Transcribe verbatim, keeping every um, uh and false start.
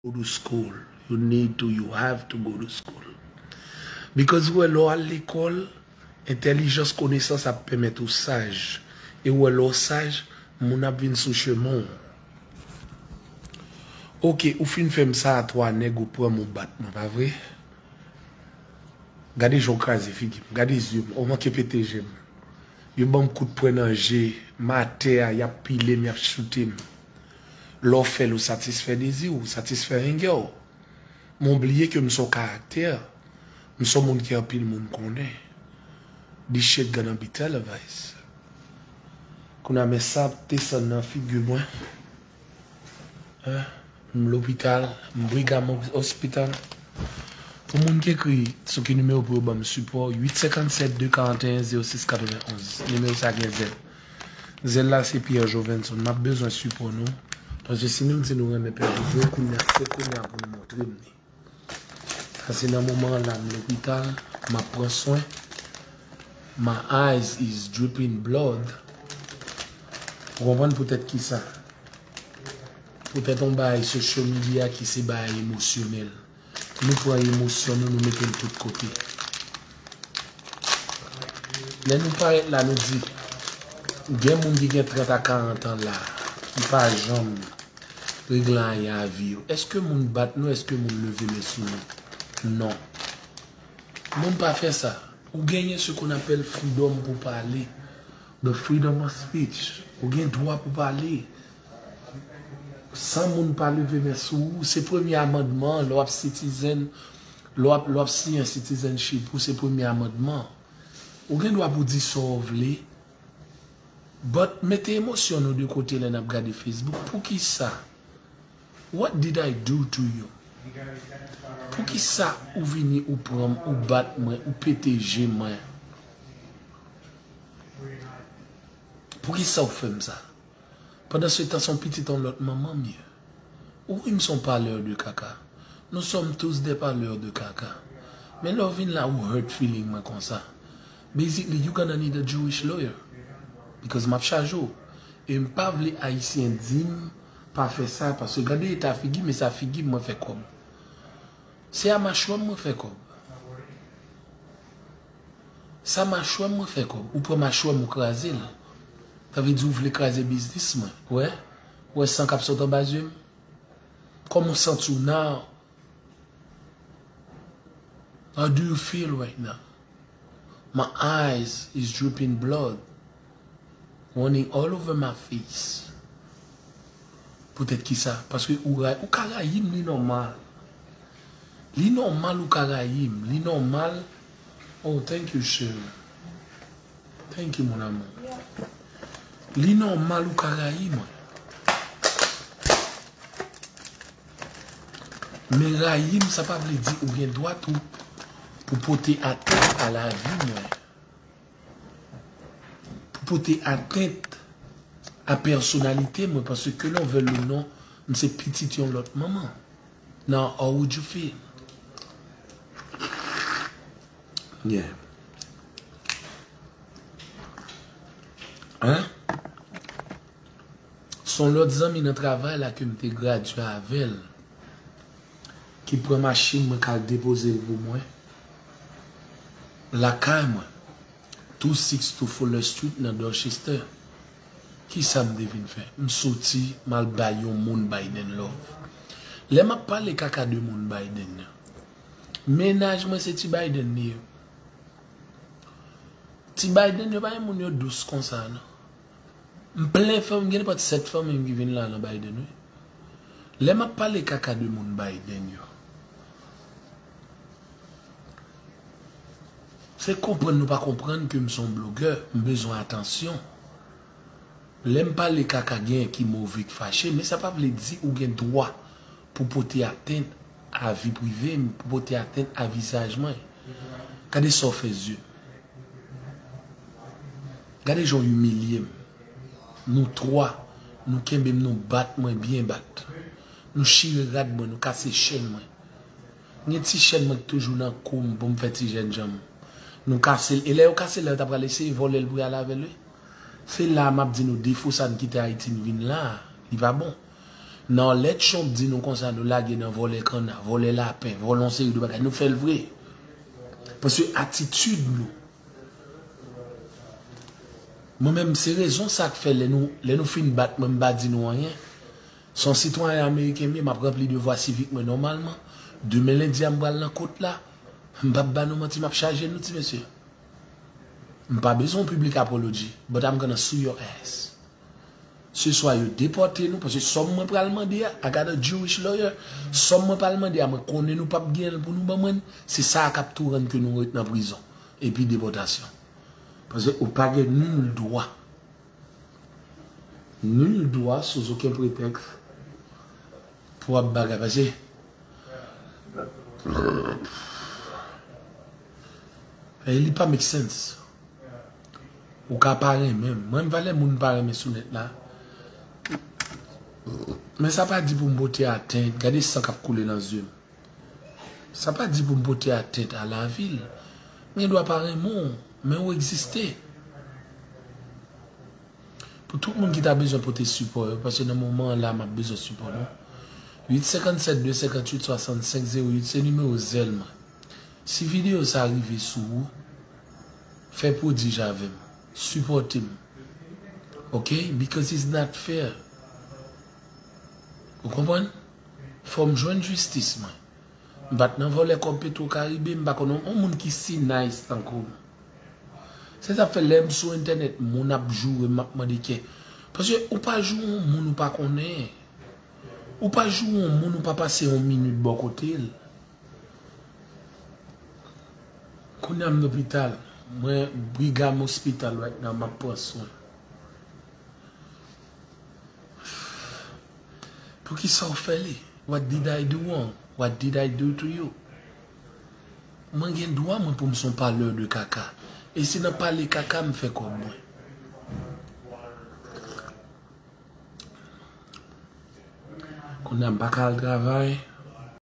go to school. You need to, you have to go to school. Because ou wè lè w al lekòl, entèlijans, konesans ap pèmèt ou saj. E ou wè lè w saj, moun ap vin sou chemen w. Oke, ou fin fè m sa a twa nèg, ou pran m, ou bat mwen, pa vre? Gade jan w kraze figi m, gade zye m, ou manke pete je m. Yo ban m kout pwen nan je, m atè a, y ap pile m, y ap choute m. Lè w fè l, ou satisfè dezi w, ou satisfè rengè w. Men w bliye ke m se yon karaktè, m se yon moun ke anpil moun konnen. This shit gonna be televised. Kounye a, men sa ap desann nan figi mwen. Hein? M lopital, m Brigham Hospital. Pou moun ki ekri sou ki nimewo pou yo ban m sipò, uit senkannsèt de karanteyen zewo sis katrevenonz. Nimewo sa gen zèl. Zèl la se Pierre Jovenson. M ap bezwen sipò nou. Paske si nou di nou renmen Pè Jojo, kounye a, se kounye a pou nou montre m li. Paske nan moman an la, m lopital, m ap pran swen. My eyes is dripping blood. Ou konprann poutèt ki sa? Poutèt yon bagay social media ki se bagay emosyonèl. Nou pran emosyon nou, nou mete l tout kote. Lè nou parèt la, nou di, gen moun ki gen trant a karant an la, ki pa janm regle anyen a vi yo. Èske moun bat nou? Èske moun leve men sou nou? Non. Moun pa fè sa. Ou genyen ce qu'on appelle freedom pou pale. The freedom of speech. Ou gen dwa pou pale. San moun pa leve men sou ou. Se premye amandman lè w ap citizen, lè w ap, lè w ap siyen citizenship ou, se premye amandman. Ou gen dwa pou di sa w vle. But mete emosyon nou de kote lè n ap gade Facebook. Poukisa? What did I do to you? Poukisa ou vini, ou pran m, ou bat mwen, ou pete je mwen? Poukisa ou fè m sa? Pandan se tan, se yon pitit yon lòt manman m ye. Ou wi, m se yon palè de kaka. Nous sommes tous des parleurs de kaka. Men lè w vin la, ou hurt feeling mwen konsa. Basically, you gonna need a Jewish lawyer. Because m ap chaje w. E m pa vle Ayisyen di m pa fè sa, paske gade eta figi m, e sa figi m mwen fè kòb. Se a machwè m mwen fè kòb. Sa machwè m mwen fè kòb. Ou pran machwè m, ou kraze l. Sa vle di ou vle kraze biznis mwen. Ou wè? Ou wè san k ap sot anba zye m? Kòman w santi w now? How do you feel right now? My eyes is dripping blood running all over my face. Poutèt ki sa? Paske ou, ra- ou ka rayi m, li nòmal. Li nòmal ou ka rayi m. Li nòmal. Oh, thank you, chérie. Thank you, mon amour. Li nòmal ou ka rayi mwen. Men rayi m, sa pa vle di ou gen dwa tou pou pote atent a lavi mwen. Pou pote atent a pèsonalite mwen, paske ke l'on veuille ou non, m se pitit yon lòt manman. Now, how would you feel? Yeah. Hein? Se yon lòt zanmi nan travay la ke m te gradye avè l, ki pran machin mwen k al depoze l pou mwen lakay mwen, two six two Fuller Street nan Dorchester. Kisa m te vin fè? M soti, m al bay yon moun Biden love. Lè m ap pale kaka de moun Biden yo, mennaj mwen se ti Biden li ye. Ti Biden yo pa gen moun yo dous konsa, non. M plen fanmi, gen nenpòt sèt fanmi m ki vin la nan Biden, wi. Lè m ap pale kaka de moun Biden yo, se konprann nou pa konprann ke m se yon blogè, m bezwen atansyon. Lè m pale kaka, gen ki move, k fache, men sa pa vle di ou gen dwa pou pote atent a vi prive m, pou pote atent a vizaj mwen. Gade sa w fè zye m. Gade jan w imilye m. Nou twa, nou kenbe m, nou bat mwen byen bat. Nou chire rad mwen, nou kase chèn mwen. Gen ti chèn mwen ki toujou nan kou m pou m fè ti jènjan m. Nou kase l. E lè yo kase l la, yo ta pral eseye vòlè l pou y al avè l, wi. Se la a m ap di nou defo sa n kite Ayiti n vin la a, li pa bon. Nan lè Trump di nou konsa, nou lage nan vòlè kanna, vòlè lapen, vòlè yon seri de bagay, nou fè l vre. Paske atitid nou. Mwen menm, se rezon sa k fè lè nou, lè nou fin bat mwen, m pa di nou anyen. Se yon sitwayen ameriken m ye, m ap ranpli devwa sivik mwen nòmalman. Demen lendi a, m pral nan kot la. M p ap ba nou manti, m ap chaje nou, ti mesye. M pa bezwen yon public apology, but I'm gonna sue your ass. Se swa yo depòte nou, paske sòm mwen pral mande a, I got a Jewish lawyer, sòm mwen pral mande a, mwen konnen nou p ap gen l pou nou ban mwen l, se sa a k ap tou rann ke nou ret nan prizon, epi depòtasyon. Paske ou pa gen nil dwa, nil dwa, sou okenn pretèks, pou w ap bagay, paske e li pa make sense. Ou ka pa renmen m. Mwen, m pa lè moun pa renmen sou nèt la. Men sa pa di pou m pote atent. Gade san k ap koule nan zye m. Sa pa di pou m pote atent a lavi l. M gen dwa pa renmen w, men ou egziste. Pou tout moun ki ta bezwen pote sipò yo, paske nan moman an la, m ap bezwen sipò nou. Uit senkannsèt de senkantuit swasannsenk zewo uit, se nimewo zèl mwen. Si videyo sa rive sou ou, fè pwodij avè m. Sipòte m. Ok? Because it's not fair. Ou konprann? Fò m jwenn jistis mwen. M pa t nan vòlè kòb Petro Caribe, m pa konn yon moun ki si nice tankou m. Se sa k fè lè m sou entènèt, moun ap joure m, m ap mande kè. Paske ou pa joure yon moun ou pa konnen. Ou pa joure yon moun ou pa pase yon minit bò kote l. Kounye a m lopital. Mwen, Brigham Hospital right now, m ap pran swen. Poukisa w fè li? What did I do wrong? What did I do to you? Mwen gen dwa mwen pou m se yon palè de kaka. E se nan pale kaka m fè kòb mwen. Kounye a m pa ka al travay.